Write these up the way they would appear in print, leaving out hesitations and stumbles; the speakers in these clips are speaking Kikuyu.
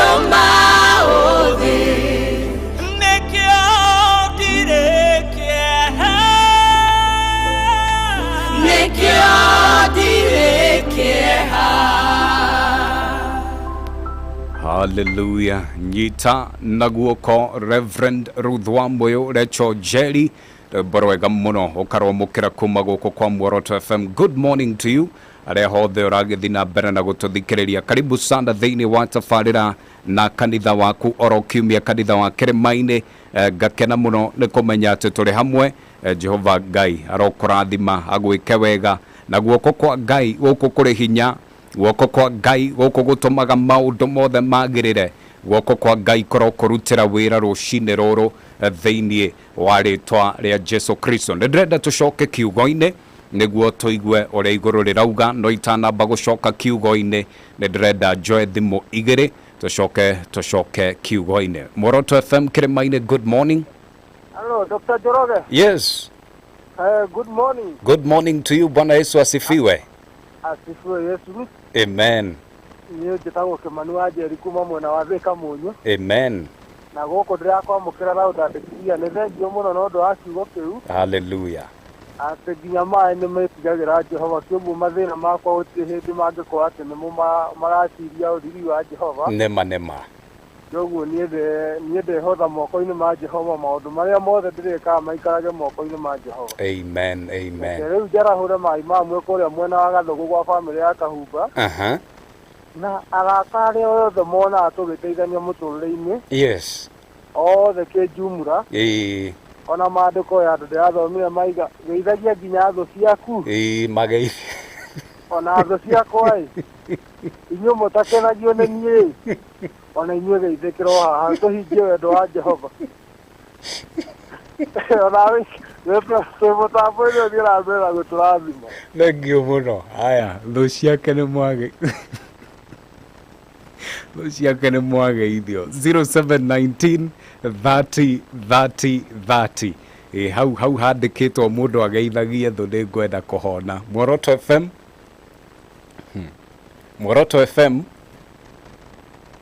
Gũtũma ũthĩ. Nĩkĩo ndirĩ kĩeha. Nĩkĩo ndirĩ kĩeha. Haleluya. Nyita na guoko Reverend Ruth Wamũyũ, Recho Njeri, rwĩmbo rwega mũno ũkarwamũkĩra kuma gũkũ kwa Muoroto FM. Good morning to you arĩa hothe ũragĩthiĩ na mbere na gũtũthikĩrĩria. Karibu sana thĩinĩ wa tabarĩra na kanitha waku oro kiumia, kanitha wa Kĩrĩma-inĩ. Ngakena mũno nĩ kũmenya atĩ tũrĩ hamwe. Jehova Ngai arokũrathima, agwĩke wega, na guoko kwa Ngai gũkũ kũrĩ hinya, guoko kwa Ngai gũkũ gũtũmaga maũndũ mothe magĩrĩre, guoko kwa Ngai kũrokũrutĩra wĩra rũcinĩ rũrũ thĩinĩ wa rĩtwa rĩa Jesu Kristo. Nĩ ndĩrenda tũcoke kiugo-inĩ nĩguo tũigue ũrĩa igũrũ rĩrauga, no itanamba gũcoka kiugo-inĩ nĩ ndĩrenda njoe thimũ igĩrĩ, tũcoke kiugo-inĩ. Muoroto FM Kĩrĩma-inĩ, good morning. Hello, Dr. Njoroge. Yes. Good morning. Good morning to you. Bwana Yesu asifiwe. Asifiwe Yesu. Amen. Niĩ njĩtagwo Kĩmani wa Njeri kuma mwena wa Thĩka Mũnyũ. Amen. Na gũkũ ndĩrakwamũkĩra na ũtandĩkithia. Nĩ thengiũ mũno na ũndũ wa kiugo kĩu. Haleluya. Atĩ nginya maĩ nĩ metigagĩra Jehova, kĩũguo mathĩna makwa gũtirĩ hĩndĩ mangĩkorwo atĩ nĩmo maraciria ũriri wa Jehova. Nema nema. Kĩoguo niĩ ndehotha moko-inĩ ma Jehova, maũndũ marĩa mothe ndĩrĩkaga maikarage moko-inĩ ma Jehova. Amen, amen. Reke rĩu njarahũre mai mamwe kũrĩa mwena wa Gathũgũ gwa bamĩrĩ ya Kahumba na arata arĩa othe monaga tũgĩteithania mũtũrĩre-inĩ othe kĩnjumura. Ona maandĩko ya andũ ndĩrathomire maiga geithagia nginya thũ ciaku. Ĩĩ, mageithi. Ona thũ ciakwa ĩ, inyuĩ mũtakenagio nĩ niĩ, ona inyuĩ geithĩkĩrwo haha, tũhingie wendo wa Jehova. Ona twĩ mũtambo-inĩ, ũthiĩ na mbere na gũtũrathima. Thengiũ mũno. Haya, thũ ciake nĩ mwage, thũ ciake nĩ mwageithio. 0719 30 30 30. Ĩ hau hau handĩkĩtwo mũndũ ageithagie thũ. Nĩ ngwenda kũhona. Muoroto FM, Muoroto FM.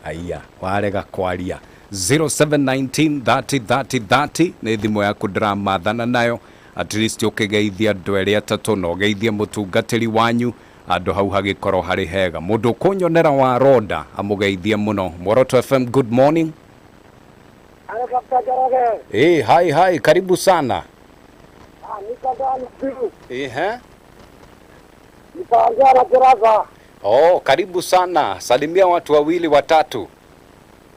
Aya, warega kwaria. 0719 30 30 30 nĩ thimũ yaku ndĩramathana nayo. At least ũkĩgeithia andũ erĩ atatũ na ũgeithie mũtungatĩri wanyu, andũ hau hagĩkorwo harĩ hega. Mũndũ ũkũnyonera wa ronda amũgeithie mũno. Muoroto FM, good morning. Hello, Dr. Njoroge. Hey, hi hi, karibu sana. Ah, niko ndani tu. Ehe. Nitaongea na Kiraza. Oh, karibu sana, salimia watu wawili watatu.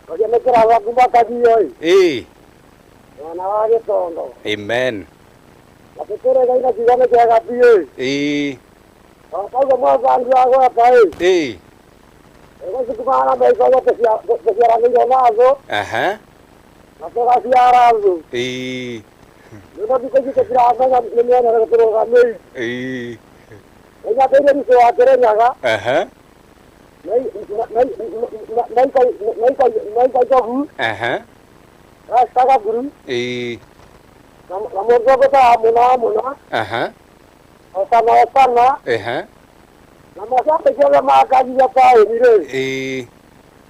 Ngoja nĩ Kiraza kuma Kagiyo. Mwana wa Gĩtondo. Amen. Na tũtũrĩ na kiugo nĩ kĩega biũ. Koguo mwathani wa gwaka ĩ. Ĩgũcukumana maico tũciaranĩirwo na thũ na tũgaciara thũ. Nĩno thikũ ici tũtiramenya nĩ mĩena ĩrĩkũ tũrũgamĩire. Nĩnyateire ricũ wa Kĩrĩnyaga na Icobu Rasta Gaburu na mũndũ ũngĩtaga mũna wa mũna Osana Osana na macambĩki othe makagia taũni rĩ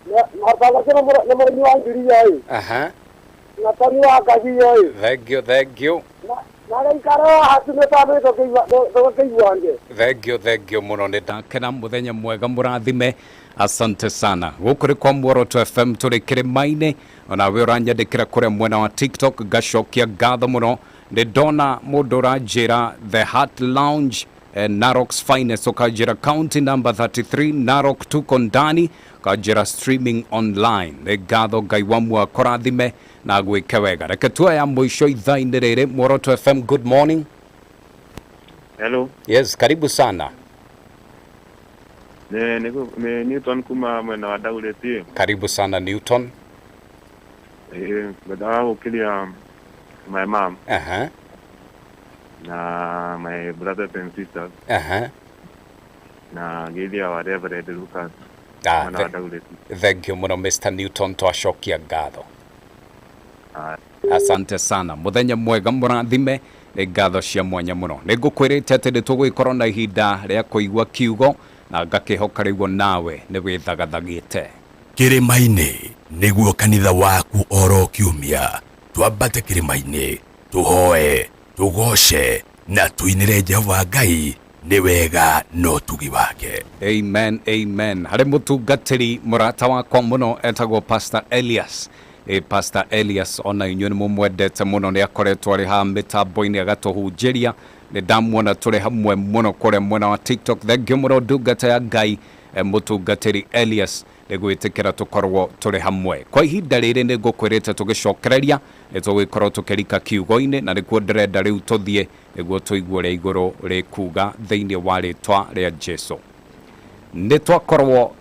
na Osana nĩ mũrĩmi wa ngiria ĩ na Toni wa Ngagio ĩ. Thank you, thank you. Na gĩikaro hatumĩ tũgĩkĩiguange. Thengiũ, thengiũ mũno, nĩ ndakena. Mũthenya mwega mũrathime, asante sana. Gũkũ nĩ kwa Muoroto FM, tũrĩ Kĩrĩma-inĩ. Onawe ũranyandĩkĩra kũrĩa mwena wa TikTok, ngacokia ngatho mũno. Nĩ ndona mũndũ ũranjĩra The Heart Lounge, Narok's finest, ũkanjĩra county number 33 Narok, tuko ndani, ũkanjĩra streaming online. Nĩ ngatho, Ngai wa muoyo akũrathime na gwĩke wega. Reke tuoya mũico ithaa-inĩ rĩrĩ. Muoroto FM, good morning. Hello. Yes, karibu sana. Nĩ Newton kuma mwena wa Dagoretti. Karibu sana, Newton. Ngwendaga gũkĩria my mom na my brothers and sisters na ngeithia wa Reverend Lucas mwena wa Dagoretti. Thank you mũno, Mr. Newton, twacokia ngatho. Ah. Asante sana, mũthenya mwega mũrathime. Nĩ ngatho cia mwanya mũno. Nĩ ngũkwĩrĩte atĩ nĩ tũgũgĩkorwo na ihinda rĩa kũigua kiugo na ngakĩhoka rĩguo nawe nĩ wĩthagathagĩte. Kĩrĩma-inĩ nĩguo kanitha waku oro kiumia, twambate kĩrĩma-inĩ, tũhoe, tũgoce na tũinĩre Jehova Ngai nĩ wega na ũtugi wake. Amen, amen. Harĩ mũtungatĩri mũrata wakwa mũno etagwo Pastor Elias. Pastor Elias ona inyuĩ nĩ mũmwendete mũno, nĩ akoretwo arĩ haha mĩtambo-inĩ agatũhunjĩria. Nĩ ndamuona tũrĩ hamwe mũno kũrĩa mwena wa TikTok. Thank you mũno ndungata ya Ngai, mũtungatĩri Elias, nĩ gwĩtĩkĩra tũkorwo tũrĩ hamwe. Kwa ihinda rĩrĩ nĩ ngũkwĩrĩte tũgĩcokereria nĩ tũgũgĩkorwo tũkĩrika kiugo-inĩ, na nĩkuo ndĩrenda rĩu tũthiĩ nĩguo tũigue ũrĩa igũrũ rĩkuga thĩinĩ wa rĩtwa rĩa Jesu. Nĩ twakorwo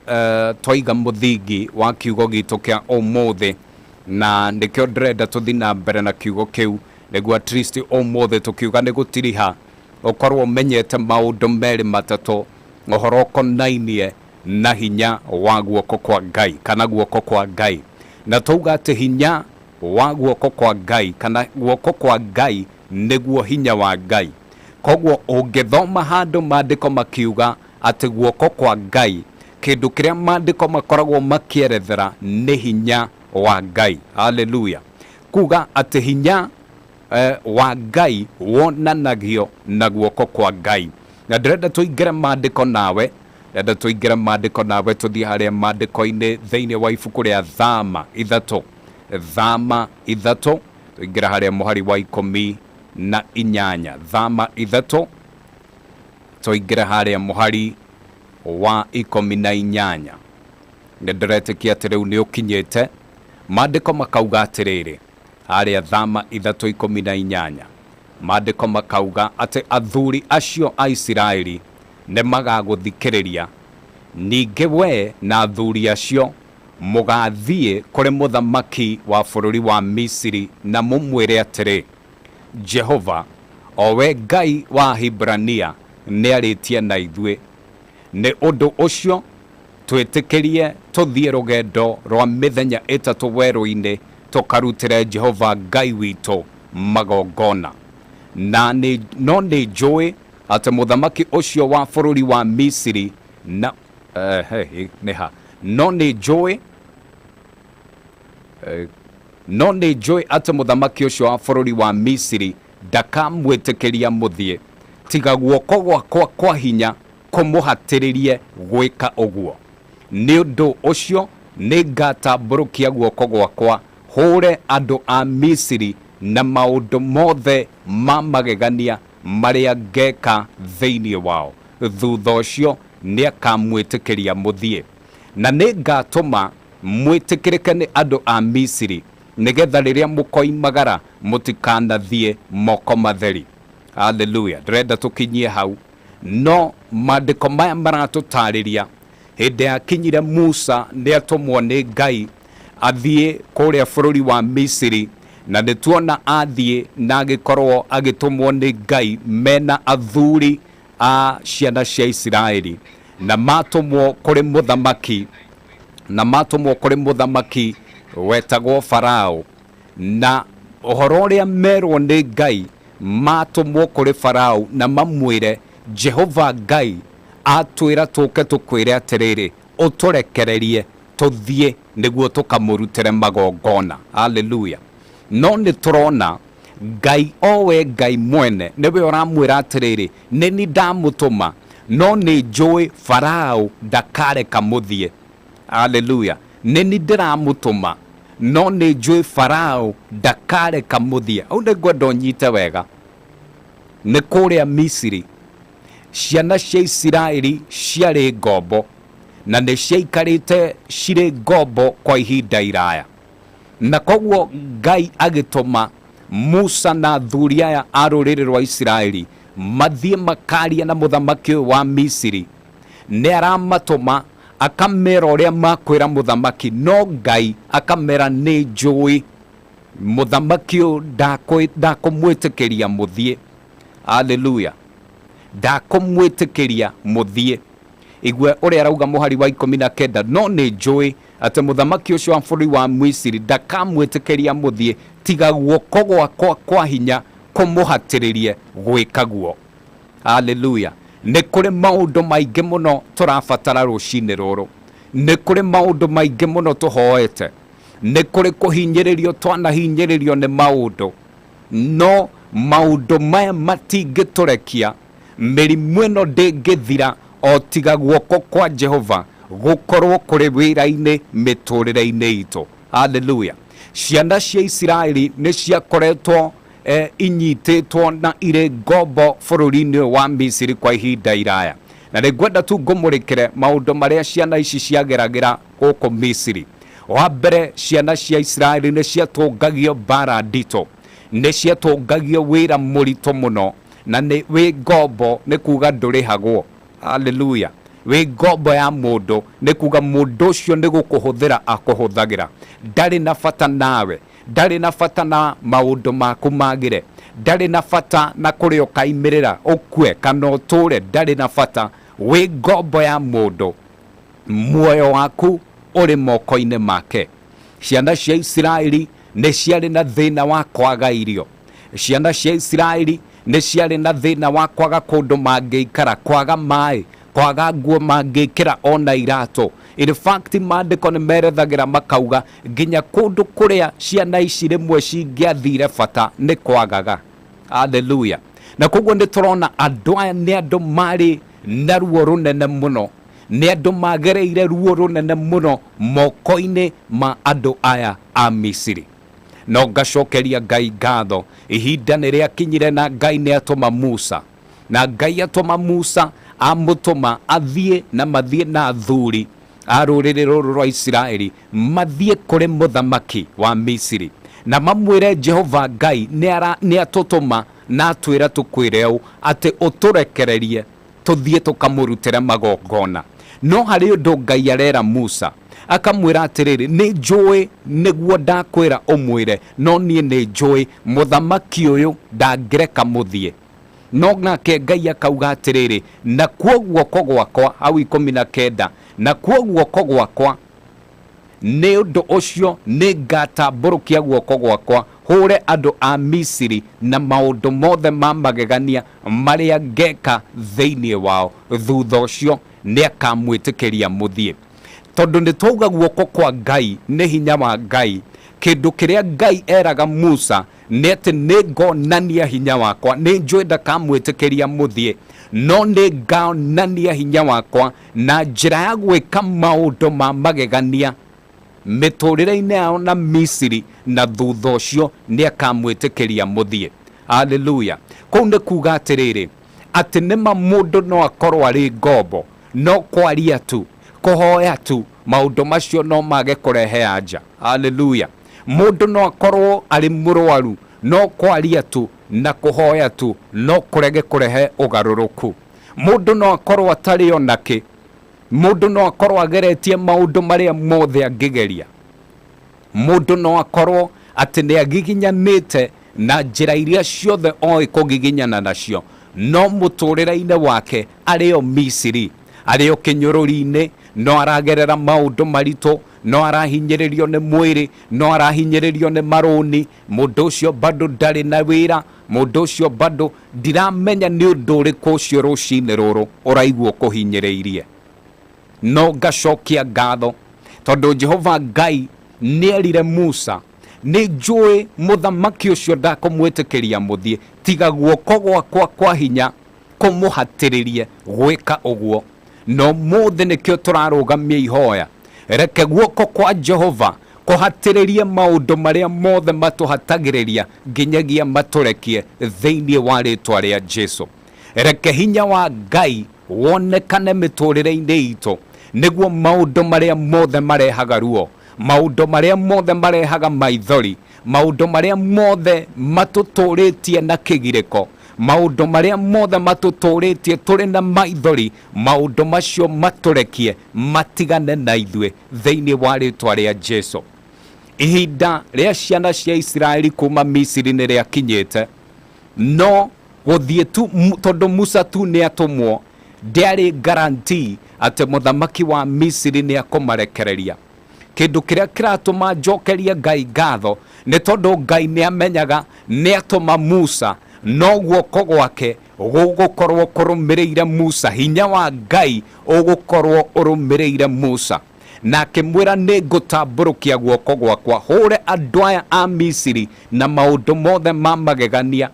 twaiga mũthingi wa kiugo gitũ kĩa ũmũthĩ, na nĩkĩo ndĩrenda tũthiĩ na mbere na kiugo kĩu nĩguo at least ũmũthĩ tũkiuga nĩ gũtiriha ũkorwo ũmenyete maũndũ merĩ matatũ ũhoro ũkonainie na hinya wa guoko kwa Ngai kana guoko kwa Ngai. Na twauga atĩ hinya wa guoko kwa Ngai kana guoko kwa Ngai nĩguo hinya wa Ngai. Koguo ũngĩthoma handũ maandĩko makiuga atĩ guoko kwa Ngai, kĩndũ kĩrĩa maandĩko makoragwo makĩerethera nĩ hinya wa Ngai. Haleluya. Kuga atĩ hinya wa Ngai wonanagio na guoko kwa Ngai. Na ndĩrenda tũingĩre maandĩko nawe, ndĩrenda tũingĩre maandĩko nawe tũthiĩ harĩa maandĩko-inĩ thĩinĩ wa ibuku rĩa Thama ithatũ. Thama ithatũ, tũingĩre harĩa mũhari wa 18. Thama ithatũ, tũingĩre harĩa mũhari wa 18. Nĩ ndĩretĩkia atĩ rĩu nĩ ũkinyĩte. Maandĩko makauga atĩrĩrĩ, harĩa Thama 3:18, maandĩko makauga atĩ athuri acio a Isiraeli nĩ magagũthikĩrĩria, ningĩ we na athuri acio mũgathiĩ kũrĩ mũthamaki wa bũrũri wa Misiri na mũmwĩre atĩrĩ, Jehova o we Ngai wa Hibrania nĩarĩtie na ithuĩ. Nĩ ũndũ ũcio twĩtĩkĩrie tũthiĩ rũgendo rwa mĩthenya ĩtatũ werũ-inĩ tũkarutĩre Jehova Ngai witũ magongona. Na no nĩ njũĩ atĩ mũthamaki ũcio wa bũrũri wa Misiri na nĩ ha? No nĩ njũĩ, no nĩ njũĩ atĩ mũthamaki ũcio wa bũrũri wa Misiri ndakamwĩtĩkĩria mũthiĩ, tiga guoko gwakwa kwa hinya kũmũhatĩrĩrie gwĩka ũguo. Nĩ ũndũ ũcio nĩ ngatambũrũkia guoko gwakwa hũre andũ a Misiri na maũndũ mothe ma magegania marĩa ngeka thĩinĩ wao. Thutha ũcio nĩakamwĩtĩkĩria mũthiĩ. Na nĩ ngatũma mwĩtĩkĩrĩke nĩ andũ a Misiri, nĩgetha rĩrĩa mũkoimagara mũtikanathiĩ moko matheri. Haleluya. Ndĩrenda tũkinyie hau. No maandĩko maya maratũtarĩria hĩndĩ yakinyire Musa nĩatũmwo nĩ Ngai athiĩ kũrĩa bũrũri wa Misiri, na nĩtuona athiĩ na agĩkorwo agĩtũmwo nĩ Ngai mena athuri a ciana cia Isiraeli, na matũmwo kũrĩ mũthamaki, na matũmwo kũrĩ mũthamaki wetagwo Farao. Na ũhoro ũrĩa merwo nĩ Ngai, matũmwo kũrĩ Farao na mamwĩre Jehova Ngai atwĩra tũke tũkwĩre atĩrĩrĩ, ũtũrekererie tũthiĩ nĩguo tũkamũrutĩre magongona. Haleluya. No nĩ tũrona Ngai o we Ngai mwene nĩwe ũramwĩra atĩrĩrĩ, nĩ ni ndamũtũma, no nĩ njũĩ Farao ndakareka mũthiĩ. Haleluya. Nĩ ni ndĩramũtũma, no nĩ njũĩ Farao ndakareka mũthiĩ. Hau nĩ ngwenda ũnyite wega. Nĩ kũrĩa Misiri ciana cia Isiraeli ciarĩ ngombo, na nĩ ciaikarĩte cirĩ ngombo kwa ihinda iraya. Na koguo Ngai agĩtũma Musa na athuri aya a rũrĩrĩ rwa Isiraeli mathiĩ makarie na mũthamaki ũyũ wa Misiri. Nĩ aramatũma akamera ũrĩa makwĩra mũthamaki, no Ngai akamera nĩ njũĩ mũthamaki ũyũ ndakũmwĩtĩkĩria mũthiĩ. Haleluya. Ndakũmwĩtĩkĩria mũthiĩ. Igwe ũrĩa arauga mũhari wa 19, no nĩ njũĩ atĩ mũthamaki ũcio wa bũrũri wa Misiri ndakamwĩtĩkĩria mũthiĩ, tiga guoko gwakwa kwa hinya kũmũhatĩrĩrie gwĩka guo. Haleluya. Nĩ kũrĩ maũndũ maingĩ mũno tũrabatara rũcinĩ rũrũ. Nĩ kũrĩ maũndũ maingĩ mũno tũhoete, nĩ kũrĩ kũhinyĩrĩrio twanahinyĩrĩrio nĩ maũndũ, no maũndũ maya matingĩtũrekia. Mĩrimũ ĩno ndĩngĩthira o tiga guoko kwa Jehova gũkorwo kũrĩ wĩra-inĩ mĩtũrĩre-inĩ itũ. Haleluya. Ciana cia Isiraeli nĩ ciakoretwo inyitĩtwo na irĩ ngombo bũrũri-inĩ ũyũ wa Misiri kwa ihinda iraya. Na nĩ ngwenda tu ngũmũrĩkĩre maũndũ marĩa ciana ici ciageragĩra gũkũ Misiri. Wa mbere, ciana cia Isiraeli nĩ ciatũngagio mbara nditũ, nĩ ciatũngagio wĩra mũritũ mũno, na nĩ wĩ ngombo nĩ kuga ndũrĩhagwo. Haleluya. Wĩ ngombo ya mũndũ nĩ kuga mũndũ ũcio nĩ gũkũhũthĩra akũhũthagĩra, ndarĩ na bata nawe, ndarĩ na bata na maũndũ maku magĩre, ndarĩ na bata na kũrĩa ũkaimĩrĩra ũkue kana ũtũre, ndarĩ na bata. Wĩ ngombo ya mũndũ, muoyo waku ũrĩ moko-inĩ make. Ciana cia Isiraeli nĩ ciarĩ na thĩna wa kwaga irio. Ciana cia Isiraeli nĩ ciarĩ na thĩna wa kwaga kũndũ mangĩikara, kwaga maĩ, kwaga nguo mangĩkĩra ona iratũ. In fact, maandĩko nĩ merethagĩra makauga nginya kũndũ kũrĩa ciana ici rĩmwe cingĩathire bata nĩ kwagaga. Haleluya. Na koguo nĩ tũrona andũ aya nĩ andũ marĩ na ruo rũnene mũno, nĩ andũ magereire ruo rũnene mũno moko-inĩ ma andũ aya a Misiri. No ngacokeria Ngai ngatho, ihinda nĩ rĩakinyire na Ngai nĩ atũma Musa. Na Ngai atũma Musa, amũtũma athiĩ na mathiĩ na athuri a rũrĩrĩ rũrũ rwa Isiraeli, mathiĩ kũrĩ mũthamaki wa Misiri na mamwĩre Jehova Ngai nĩ atũtũma na atwĩra tũkwĩre ũũ atĩ ũtũrekererie tũthiĩ tũkamũrutĩre magongona. No harĩ ũndũ Ngai arera Musa, akamwĩra atĩrĩrĩ, nĩ njũĩ nĩguo ndakwĩra ũmwĩre, no niĩ nĩ njũĩ mũthamaki ũyũ ndangĩreka mũthiĩ. No nake Ngai akauga atĩrĩrĩ, nakuo guoko gwakwa, hau 19, nakuo guoko gwakwa, nĩ ũndũ ũcio nĩ ngatambũrũkia guoko gwakwa hũre andũ a Misiri na maũndũ mothe ma magegania marĩa ngeka thĩinĩ wao, thutha ũcio nĩ akamwĩtĩkĩria mũthiĩ. Tondũ nĩ twauga guoko kwa Ngai nĩ hinya wa Ngai, kĩndũ kĩrĩa Ngai eraga Musa nĩ atĩ nĩ ngonania hinya wakwa, nĩ njũĩ ndakamwĩtĩkĩria mũthiĩ, no nĩ ngonania hinya wakwa na njĩra ya gwĩka maũndũ ma magegania mĩtũrĩre-inĩ yao na Misiri, na thutha ũcio nĩ akamwĩtĩkĩria mũthiĩ. Haleluya. Kũu nĩ kuga atĩrĩrĩ, atĩ nĩma mũndũ no akorwo arĩ ngombo, no kwaria tu, kũhoya tu, maũndũ macio no mage kũrehe anja. Haleluya. Mũndũ no akorwo arĩ mũrwaru, no kwaria tu na kũhoya tu no kũrege kũrehe ũgarũrũku. Mũndũ no akorwo atarĩ onakĩ, mũndũ no akorwo ageretie maũndũ marĩa mothe angĩgeria, mũndũ no akorwo atĩ nĩ agiginyanĩte na njĩra iria ciothe oĩ kũgiginyana nacio, no mũtũrĩre-inĩ wake arĩ o Misiri, arĩ o kĩnyũrũri-inĩ, no aragerera maũndũ maritũ, no arahinyĩrĩrio nĩ mwĩrĩ, no arahinyĩrĩrio nĩ marũni, mũndũ ũcio bado ndarĩ na wĩra, mũndũ ũcio bado ndiramenya nĩ ũndũ ũrĩkũ ũcio rũcinĩ rũrũ ũraigua ũkũhinyĩrĩirie. No ngacokia ngatho tondũ Jehova Ngai nĩ erire Musa, nĩ njũĩ mũthamaki ũcio ndakũmwĩtĩkĩria mũthiĩ, tiga guoko gwakwa kwa hinya kũmũhatĩrĩrie gwĩka ũguo. No mũthĩ nĩkĩo tũrarũgamia ihoya, reke guoko kwa Jehova kũhatĩrĩrie maũndũ marĩa mothe matũhatagĩrĩria nginyagia matũrekie thĩinĩ wa rĩtwa rĩa Jesu. Reke hinya wa Ngai wonekane mĩtũrĩre-inĩ itũ, nĩguo maũndũ marĩa mothe marehaga ruo, maũndũ marĩa mothe marehaga maithori, maũndũ marĩa mothe matũtũrĩtie na kĩgirĩko, maũndũ marĩa mothe matũtũrĩtie tũrĩ na maithori, maũndũ macio matũrekie matigane na ithuĩ thĩinĩ wa rĩtwa rĩa Jesu. Ihinda rĩa ciana cia Isiraeli kuma Misiri nĩ rĩakinyĩte, no gũthiĩ tu tondũ Musa tu nĩ atũmwo, ndĩarĩ guarantee atĩ mũthamaki wa Misiri nĩ akũmarekereria. Kĩndũ kĩrĩa kĩratũma njokerie Ngai ngatho nĩ tondũ Ngai nĩ amenyaga nĩ atũma Musa, no guoko gwake gũgũkorwo kũrũmĩrĩire Musa, hinya wa Ngai ũgũkorwo ũrũmĩrĩire Musa. Na akĩmwĩra nĩ ngũtambũrũkia guoko gwakwa hũre andũ aya a Misiri na maũndũ mothe ma magegania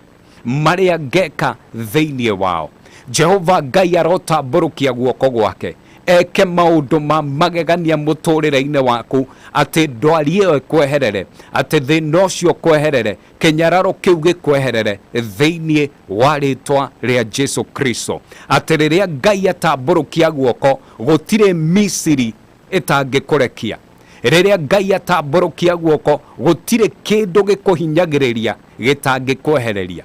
marĩa ngeka thĩinĩ wao. Jehova Ngai arotambũrũkia guoko gwake eke maũndũ ma magegania mũtũrĩre-inĩ waku, atĩ ndwari ĩyo ĩkweherere, atĩ thĩna ũcio ũkweherere, kĩnyararo kĩu gĩkweherere thĩinĩ wa rĩtwa rĩa Jesu Kristo. Atĩ rĩrĩa Ngai atambũrũkia guoko gũtirĩ Misiri ĩtangĩkũrekia. Rĩrĩa Ngai atambũrũkia guoko gũtirĩ kĩndũ gĩkũhinyagĩrĩria gĩtangĩkwehereria.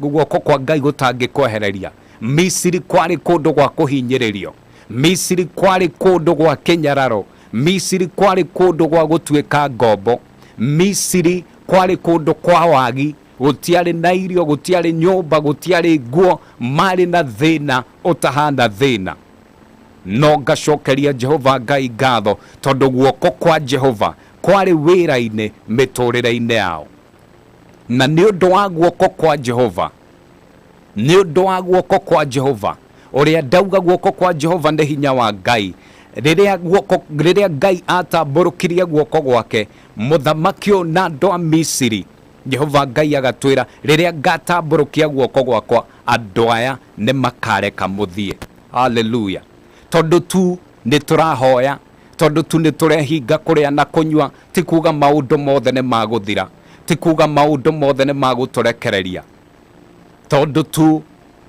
Guoko kwa Ngai gũtangĩkwehereria. Misiri kwarĩ kũndũ gwa kũhinyĩrĩrio, Misiri kwarĩ kũndũ gwa kĩnyararo, Misiri kwarĩ kũndũ gwa gũtuĩka ngombo, Misiri kwarĩ kũndũ kwa wagi, gũtiarĩ na irio, gũtiarĩ nyũmba, gũtiarĩ nguo, marĩ na thĩna ũtahana thĩna. No ngacokeria Jehova Ngai ngatho tondũ guoko kwa Jehova kwarĩ wĩra-inĩ mĩtũrĩre-inĩ yao. Na nĩ ũndũ wa guoko kwa Jehova, nĩ ũndũ wa guoko kwa Jehova, ũrĩa ndauga guoko kwa Jehova nĩ hinya wa Ngai. Rĩrĩa Ngai atambũrũkirie guoko gwake, mũthamaki ũyũ na andũ a Misiri, Jehova Ngai agatwĩra rĩrĩa ngatambũrũkia guoko gwakwa andũ aya nĩ makareka mũthiĩ. Haleluya. Tondũ tu nĩ tũrahoya, tondũ tu nĩ tũrehinga kũrĩa na kũnyua, ti kuga maũndũ mothe nĩ magũthira, ti kuga maũndũ mothe nĩ magũtũrekereria. Tondũ tu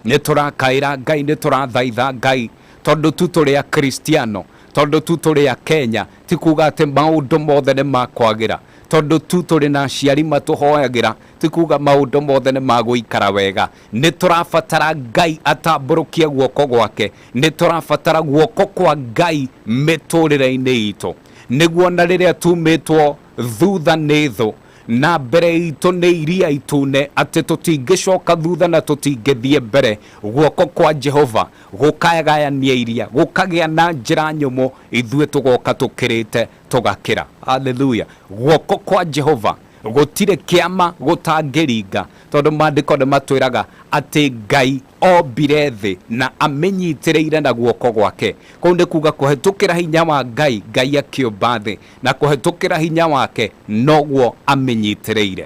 nĩ tũrakaĩra Ngai, nĩ tũrathaitha Ngai, tondũ tu tũrĩ a Kristiano, tondũ tu tũrĩ a Kenya, ti kuga atĩ maũndũ mothe nĩ makwagĩra. Tondũ tu tũrĩ na aciari matũhoyagĩra, ti kuga maũndũ mothe nĩ magũikara wega. Nĩ tũrabatara Ngai atambũrũkie guoko gwake, nĩ tũrabatara guoko kwa Ngai mĩtũrĩre-inĩ itũ, nĩguo na rĩrĩa tumĩtwo thutha nĩ thũ na mbere itũ nĩ iria itune, atĩ tũtingĩcoka thutha na tũtingĩthiĩ mbere. Guoko kwa Jehova gũkagayania iria, gũkagĩa na njĩra nyũmũ, ithuĩ tũgoka tũkĩrĩte tũgakĩra. Haleluya. Guoko kwa Jehova gũtirĩ kĩama gũtangĩringa, tondũ maandĩko nĩ matwĩraga atĩ Ngai ombire thĩ na amĩnyitĩrĩire na guoko gwake. Kũu nĩ kuga kũhetũkĩra hinya wa Ngai, Ngai akĩũmba thĩ, na kũhetũkĩra hinya wake noguo amĩnyitĩrĩire.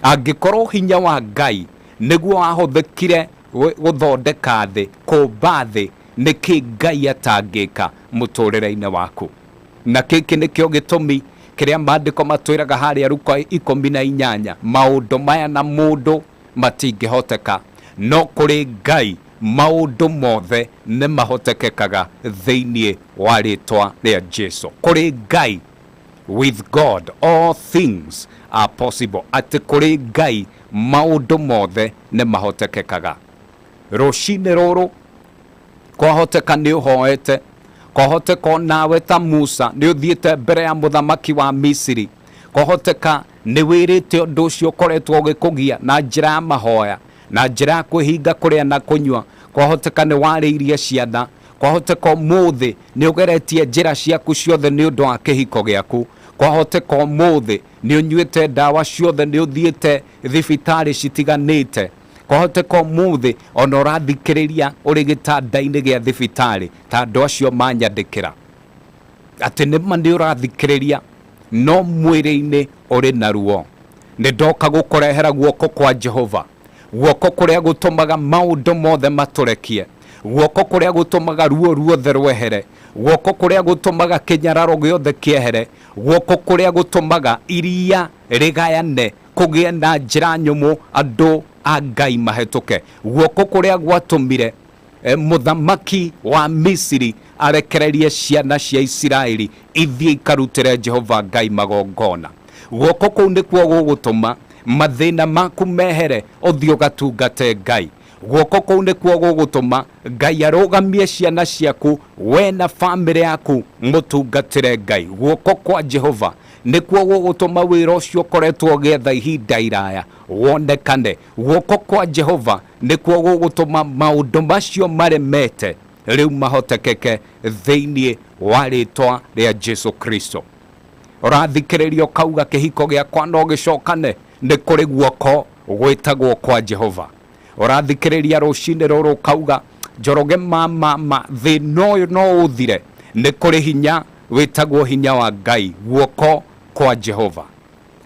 Angĩkorwo hinya wa Ngai nĩguo wahũthĩkire gũthondeka thĩ, kũmba thĩ, nĩkĩ Ngai atangĩka mũtũrĩre-inĩ waku? Na gĩkĩ nĩkĩo gĩtũmi kĩrĩa maandĩko matwĩraga harĩa Luka 18, maũndũ maya na mũndũ matingĩhoteka, no kũrĩ Ngai maũndũ mothe nĩ mahotekekaga thĩinĩ wa rĩtwa rĩa Jesu. Kũrĩ Ngai, with God all things are possible. Atĩ kũrĩ Ngai maũndũ mothe nĩ mahotekekaga. Rũcinĩ rũrũ kwahoteka nĩ ũhoete, kwahoteka onawe ta Musa nĩ ũthiĩte mbere ya mũthamaki wa Misiri, kwahoteka nĩ wĩrĩte ũndũ ũcio ũkoretwo ũgĩkũgia na njĩra ya mahoya, na njĩra ya kwĩhinga kũrĩa na kũnyua, kwahoteka nĩ warĩirie ciana, kwahoteka ũmũthĩ nĩ ũgeretie njĩra ciaku ciothe nĩ ũndũ wa kĩhiko gĩaku, kwahoteka ũmũthĩ nĩ ũnyuĩte ndawa ciothe, nĩ ũthiĩte thibitarĩ citiganĩte, kwahoteka ũmũthĩ ona ũrathikĩrĩria ũrĩ gĩtanda-inĩ gĩa thibitarĩ ta andũ acio manyandĩkĩra atĩ nĩma nĩ ũrathikĩrĩria no mwĩrĩ-inĩ ũrĩ na ruo. Nĩ ndoka gũkũrehera guoko kwa Jehova, guoko kũrĩa gũtũmaga maũndũ mothe matũrekie, guoko kũrĩa gũtũmaga ruo ruothe rwehere, guoko kũrĩa gũtũmaga kĩnyararo gĩothe kĩehere, guoko kũrĩa gũtũmaga iria rĩgayane kũgĩe na njĩra nyũmũ andũ a Ngai mahĩtũke, guoko kũrĩa gwatũmire mũthamaki wa Misiri arekererie ciana cia Isiraeli ithiĩ ikarutĩre Jehova Ngai magongona. Guoko kũu nĩkuo gũgũtũma mathĩna maku mehere ũthiĩ ũgatungate Ngai. Guoko kũu nĩkuo gũgũtũma Ngai arũgamie ciana ciaku we na bamĩrĩ yaku mũtungatĩre Ngai. Guoko kwa Jehova nĩkuo gũgũtũma wĩra ũcio ũkoretwo ũgĩetha ihinda iraya wonekane. Guoko kwa Jehova nĩkuo gũgũtũma maũndũ macio maremete rĩu mahotekeke thĩinĩ wa rĩtwa rĩa Jesu Kristo. Ũrathikĩrĩria ũkauga kĩhiko gĩakwa no gĩcokane, nĩ kũrĩ guoko gwĩtagwo kwa Jehova. Ũrathikĩrĩria rũcinĩ rũrũ ũkauga Njoroge ma thĩna ũyũ no ũthire, nĩ kũrĩ hinya Wĩtagwo hinya wa Ngai, guoko kwa Jehova.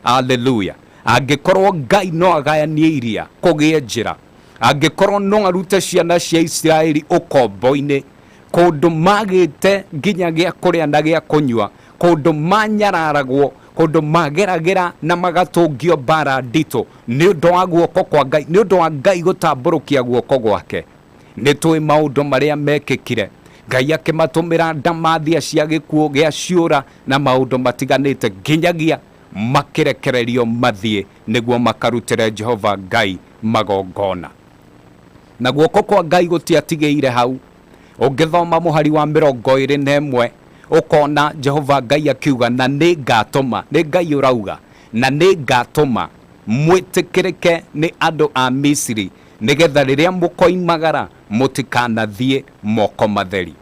Haleluya. Angĩkorwo Ngai no agayanie iria kũgĩe njĩra, angĩkorwo no arute ciana cia Isiraeli ũkombo-inĩ, kũndũ magĩte nginya gĩa kũrĩa na gĩa kũnyua, kũndũ manyararagwo, kũndũ mageragĩra na magatũngio mbara nditũ, nĩ ũndũ wa guoko kwa Ngai, nĩ ũndũ wa Ngai gũtambũrũkia guoko gwake. Nĩ tũĩ maũndũ marĩa mekĩkire. Ngai akĩmatũmĩra ndamathia cia gĩkuũ gĩa ciũra na maũndũ matiganĩte nginyagia makĩrekererio mathiĩ nĩguo makarutĩre Jehova Ngai magongona. Na guoko kwa Ngai gũtiatigĩire hau. Ũngĩthoma mũhari wa 21 ũkona Jehova Ngai akiuga, na nĩ ngatũma, nĩ Ngai ũrauga, na nĩ ngatũma mwĩtĩkĩrĩke nĩ andũ a Misiri, nĩgetha rĩrĩa mũkoimagara mũtikanathiĩ moko matheri.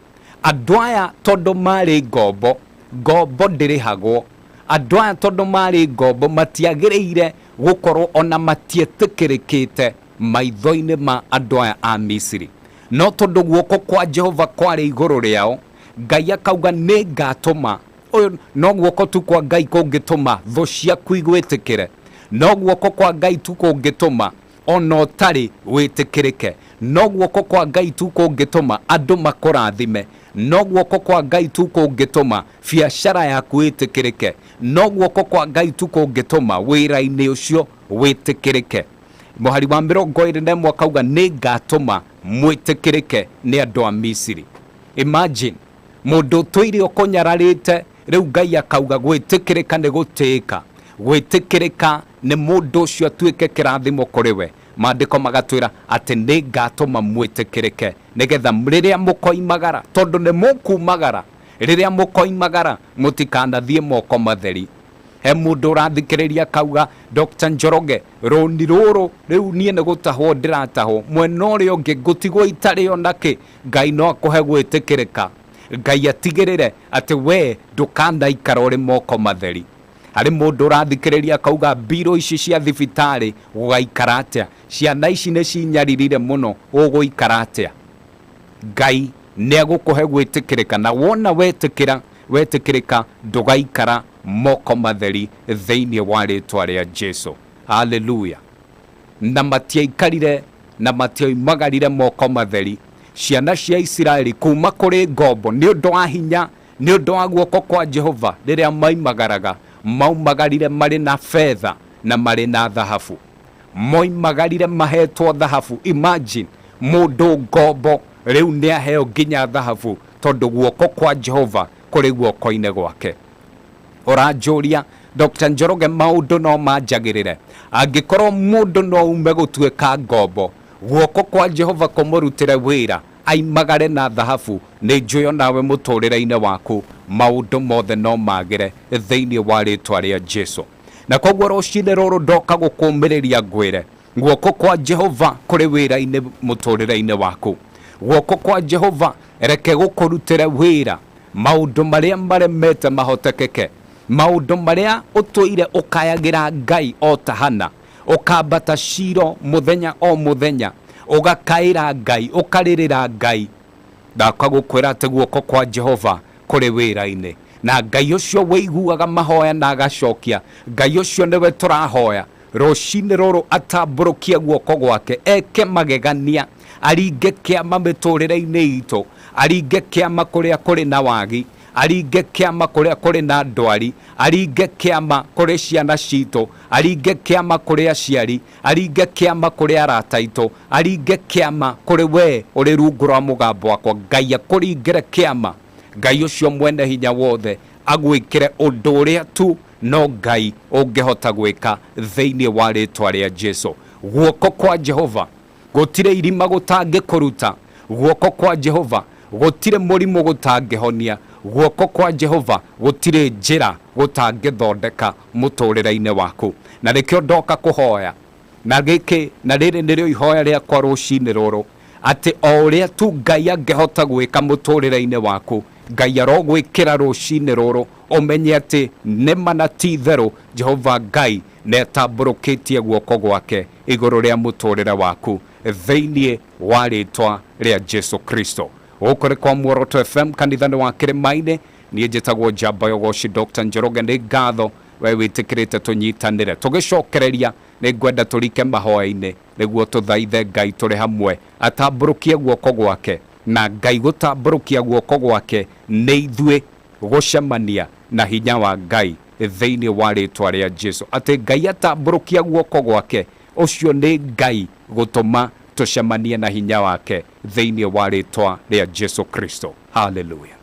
Andũ aya tondũ marĩ ngombo, ngombo ndĩrĩhagwo. Andũ aya tondũ marĩ ngombo matiagĩrĩire gũkorwo ona matietĩkĩrĩkĩte maitho-inĩ ma andũ aya a Misiri. No tondũ guoko kwa Jehova kwarĩ igũrũ rĩao, Ngai akauga nĩ ngatũma. Ũyũ no guoko tu kwa Ngai kũngĩtũma thũ ciaku igwĩtĩkĩre. No guoko kwa Ngai tu kũngĩtũma ona ũtarĩ wĩtĩkĩrĩke. No guoko kwa Ngai tu kũngĩtũma andũ makũrathime. No guoko kwa Ngai tu kũngĩtũma biacara yaku ĩtĩkĩrĩke. No guoko kwa Ngai tu kũngĩtũma wĩra-inĩ ũcio wĩtĩkĩrĩke. Mũhari wa 21 akauga nĩ ngatũma mwĩtĩkĩrĩke nĩ andũ a Misiri. Imagine mũndũ ũtũire ũkũnyararĩte, rĩu Ngai akauga gwĩtĩkĩrĩka nĩ gũtĩĩka, gwĩtĩkĩrĩka nĩ mũndũ ũcio atuĩke kĩrathimo kũrĩ we. Maandĩko magatwĩra atĩ nĩ ngatũma mwĩtĩkĩrĩke nĩgetha rĩrĩa mũkoimagara, tondũ nĩ mũkumagara, rĩrĩa mũkoimagara mũtikanathiĩ moko matheri. He mũndũ ũrathikĩrĩria akauga, Dr. Njoroge, rũni rũrũ rĩu niĩ nĩ gũtahwo ndĩratahwo, mwena ũrĩa ũngĩ ngũtigwo itarĩ ona kĩ. Ngai no akũhe gwĩtĩkĩrĩka. Ngai atigĩrĩre atĩ we ndũkanaikara ũrĩ moko matheri. Harĩ mũndũ ũrathikĩrĩria akauga mbirũ ici cia thibitarĩ gũgaikara atĩa, ciana ici nĩ cinyaririre mũno, ũgũikara atĩa? Ngai nĩ agũkũhe gwĩtĩkĩrĩka, na wona wetĩkĩra, wetĩkĩrĩka ndũgaikara moko matheri thĩinĩ wa rĩtwa rĩa Jesu. Haleluya. Na matiaikarire na matiaumagarire moko matheri ciana cia Isiraeli kuma kũrĩ ngombo nĩ ũndũ wa hinya, nĩ ũndũ wa guoko kwa Jehova. Rĩrĩa maimagaraga, maumagarire marĩ na betha na marĩ na thahabu. Moimagarire mahetwo thahabu. Imagine mũndũ ngombo rĩu nĩ aheo nginya thahabu tondũ guoko kwa Jehova kũrĩ guoko-inĩ gwake. Ũranjũria Dr. Njoroge, maũndũ no manjagĩrĩre? Angĩkorwo mũndũ no ume gũtuĩka ngombo, guoko kwa Jehova kũmũrutĩre wĩra, aimagare na thahabu, nĩ njũĩ onawe mũtũrĩre-inĩ waku maũndũ mothe no magĩre thĩinĩ wa rĩtwa rĩa Jesu. Na koguo rũcinĩ rũrũ ndoka gũkũmĩrĩria ngwĩre, guoko kwa Jehova kũrĩ wĩra-inĩ mũtũrĩre-inĩ waku. Guoko kwa Jehova reke gũkũrutĩre wĩra, maũndũ marĩa maremete mahotekeke, maũndũ marĩa ũtũire ũkayagĩra Ngai o ta Hana, ũkambata Shilo mũthenya o mũthenya, ũgakaĩra Ngai, ũkarĩrĩra Ngai. Ndaka gũkwĩra atĩ guoko kwa Jehova kũrĩ wĩra-inĩ, na Ngai ũcio wĩiguaga mahoya na agacokia, Ngai ũcio nĩwe tũrahoya rũcinĩ rũrũ atambũrũkie guoko gwake, eke magegania, aringe kĩama mĩtũrĩre-inĩ itũ, aringe kĩama kũrĩa kũrĩ na wagi, aringe kĩama kũrĩa kũrĩ na ndwari, aringe kĩama kũrĩ ciana citũ, aringe kĩama kũrĩ aciari, aringe kĩama kũrĩ arata aitũ, aringe kĩama kũrĩ we ũrĩ rungu rwa mũgambo wakwa. Ngai akũringĩre kĩama. Ngai ũcio mwene hinya wothe agwĩkĩre ũndũ ũrĩa tu no Ngai ũngĩhota gwĩka thĩinĩ wa rĩtwa rĩa Jesu. Guoko kwa Jehova gũtirĩ irima gũtangĩkũruta. Guoko kwa Jehova gũtirĩ mũrimũ gũtangĩhonia. Guoko kwa Jehova gũtirĩ njĩra gũtangĩthondeka mũtũrĩre-inĩ waku. Na nĩkĩo ndoka kũhoya na gĩkĩ, na rĩrĩ nĩrĩo ihoya rĩakwa rũcinĩ rũrũ, atĩ o ũrĩa tu Ngai angĩhota gwĩka mũtũrĩre-inĩ waku, Ngai arogwĩkĩra rũcinĩ rũrũ ũmenye atĩ nĩma na ti itherũ Jehova Ngai nĩatambũrũkĩtie guoko gwake igũrũ rĩa mũtũrĩre waku thĩinĩ wa rĩtwa rĩa Jesu Kristo. Gũkũ nĩ kwa Muoroto FM, kanitha-inĩ wa Kĩrĩma-inĩ. Niĩ njĩtagwo Njamba ya Ũgoci Dr. Njoroge, nĩ ngatho we wĩtĩkĩrĩte tũnyitanĩre. Tũgĩcokereria nĩ ngwenda tũrike mahoya-inĩ nĩguo tũthaithe Ngai tũrĩ hamwe atambũrũkie guoko gwake, na Ngai gũtambũrũkia guoko gwake nĩ ithuĩ gũcemania na hinya wa Ngai thĩinĩ wa rĩtwa rĩa Jesu. Atĩ Ngai atambũrũkia guoko gwake, ũcio nĩ Ngai gũtũma tũcemanie na hinya wake thĩinĩ wa rĩtwa rĩa Jesu Kristo. Haleluya.